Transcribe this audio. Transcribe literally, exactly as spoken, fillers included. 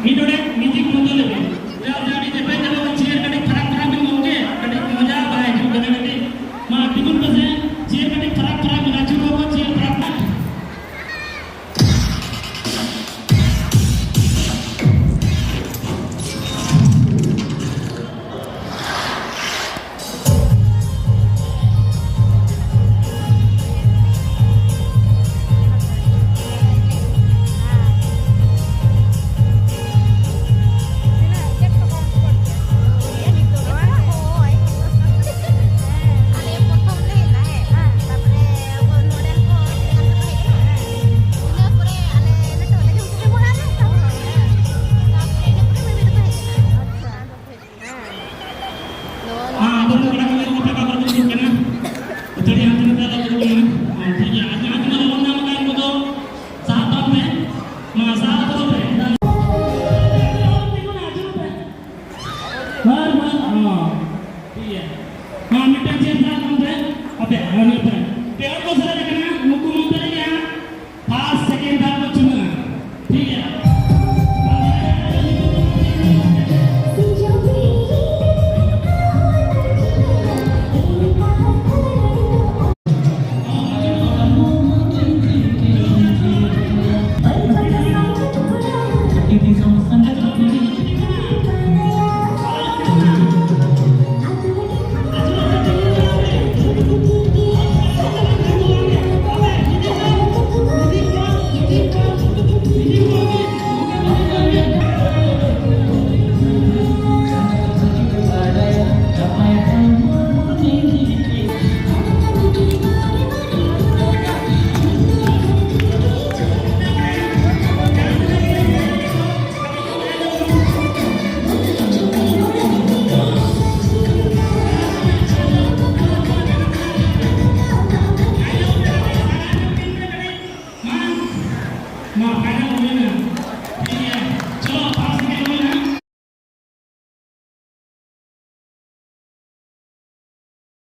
ᱢᱤᱫ ᱰᱚᱸᱰᱮᱠ ᱢᱤᱣᱡᱤᱠ ᱵᱚᱱᱫᱚ ᱞᱮᱵᱮᱱ᱾ ᱪᱮᱫᱟᱜ ᱥᱮ ᱟᱹᱰᱤ ᱡᱮᱯᱮᱫ ᱧᱮᱞᱚᱜ ᱠᱟᱱᱟ, ᱪᱮᱭᱟᱨ ᱠᱟᱹᱴᱤᱡ ᱯᱷᱟᱨᱟᱠ ᱯᱷᱟᱨᱟᱠ ᱵᱮᱱ ᱜᱚᱢᱠᱮ, ᱠᱟᱹᱴᱤᱡ ᱢᱚᱡᱟ ᱵᱟᱭ ᱦᱤᱡᱩᱜ ᱠᱟᱱᱟ ᱠᱟᱹᱴᱤᱡ᱾ ᱢᱟ ᱛᱤᱸᱜᱩᱱ ᱯᱮᱥᱮ, ᱪᱮᱭᱟᱨ ᱠᱟᱹᱴᱤᱡ ᱯᱷᱟᱨᱟᱠ ᱯᱷᱟᱨᱟᱠ ᱵᱮᱱ ᱟᱹᱪᱩᱨ ᱠᱚ, ᱪᱮᱭᱟᱨ ᱯᱷᱟᱨᱟᱠ ᱯᱷᱟᱨᱟᱠ᱾ ᱦᱮᱸ, ᱟᱵᱚ ᱨᱮᱱ ᱠᱚᱲᱟ ᱠᱚ ᱞᱟᱹᱜᱤᱫ ᱜᱚᱴᱟ ᱠᱚ ᱫᱩᱲᱩᱵ ᱠᱟᱱᱟ᱾ ᱟᱹᱛᱷᱟᱹᱲᱤ ᱦᱟᱱᱛᱮ ᱱᱟᱛᱮ ᱟᱞᱚ ᱫᱩᱲᱩᱵ ᱠᱟᱱᱟ᱾ ᱦᱮᱸ, ᱴᱷᱤᱠ ᱜᱮᱭᱟ᱾ ᱟᱨ ᱡᱟᱦᱟᱸ ᱛᱤᱱᱟᱹᱜ ᱵᱟᱵᱚᱱ ᱧᱟᱢ ᱟᱠᱟᱫ, ᱩᱱᱠᱩ ᱫᱚ ᱥᱟᱦᱟ ᱛᱟᱵᱚᱱ ᱯᱮ᱾ ᱢᱟ, ᱥᱟᱦᱟ ᱛᱟᱵᱚᱱ ᱯᱮ᱾ ᱦᱚᱲ ᱛᱤᱸᱜᱩᱱᱟ, ᱟᱹᱪᱩᱨᱚᱜ ᱯᱮ᱾ ᱦᱚᱲ, ᱦᱚᱲ, ᱦᱚᱸ᱾ ᱴᱷᱤᱠ ᱜᱮᱭᱟ᱾ ᱢᱟ, ᱢᱤᱫᱴᱟᱝ ᱪᱮᱭᱟᱨ ᱥᱟᱦᱟ ᱛᱟᱵᱚᱱ ᱯᱮ᱾ ᱟᱯᱮ, ᱦᱚᱸ, ᱱᱤᱭᱟᱹ ᱯᱮ᱾ ᱯᱮ ᱦᱚᱲ ᱠᱚ ᱥᱮᱞᱮᱫ ᱟᱠᱟᱱᱟ, ᱱᱩᱠᱩ ᱢᱚᱫᱽᱫᱷᱮ ᱨᱮᱜᱮ ᱦᱟᱸᱜ ᱯᱷᱟᱥᱴ, ᱥᱮᱠᱮᱱᱰ, ᱛᱷᱟᱨᱰ ᱠᱚ ᱪᱩᱱᱟᱹᱜᱼᱟ᱾ ᱴᱷᱤᱠ ᱜᱮᱭᱟ᱾